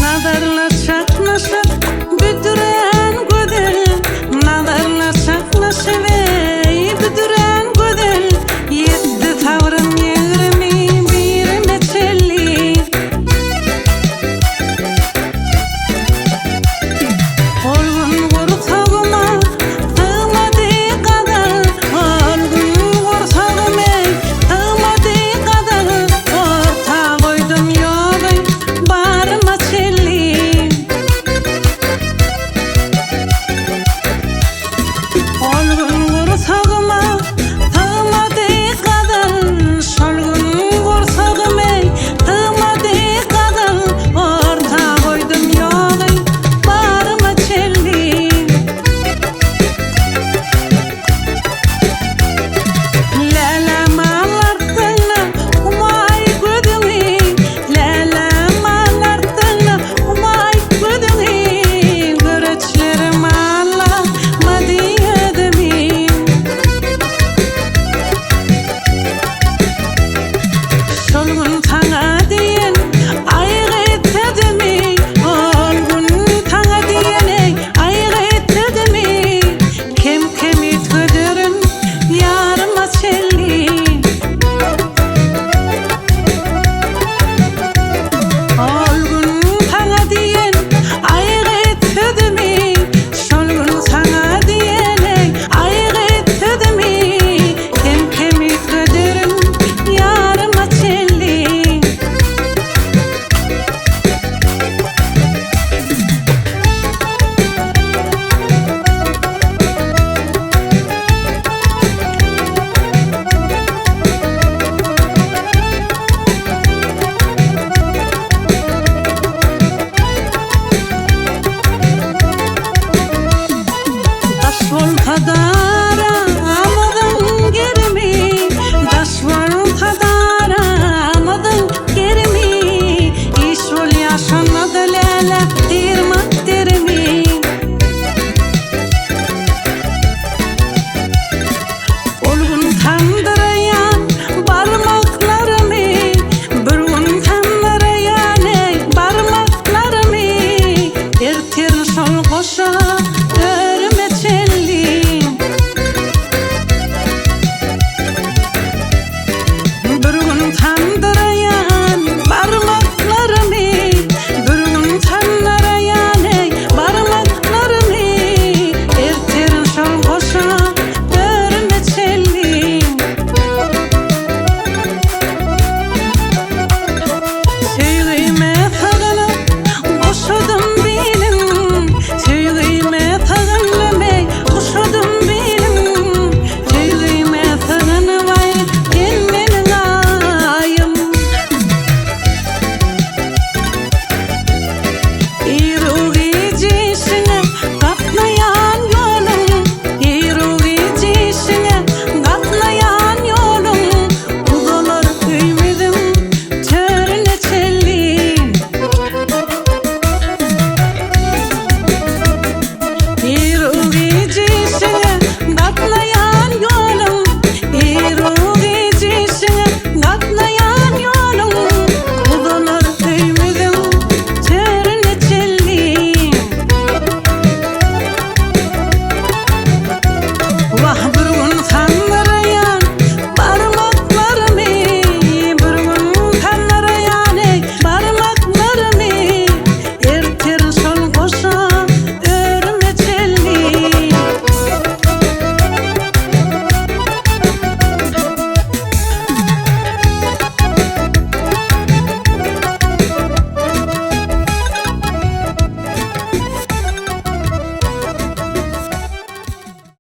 Nazarla çaknyşyp büdrän gözel, Nazarla çaknyşyp eý büdrän gözel, Ýetdi sabrym 21-ine çenli. Ol gün gursagyma sygmady gazal, Ol gün gursagyma sygmady gazal, Orta goýdum ýoly baryma çenli. Ol gün gursagyma sygmady gazal, Şol gün gursagyma sygmady gazal, Orta goýdum ýoly baryma çenli. Läläm alarsyň humaý gözüňi, Läläm alarsyň humaý gözüňi, Göreçlerim alamady özümi. Şol gün.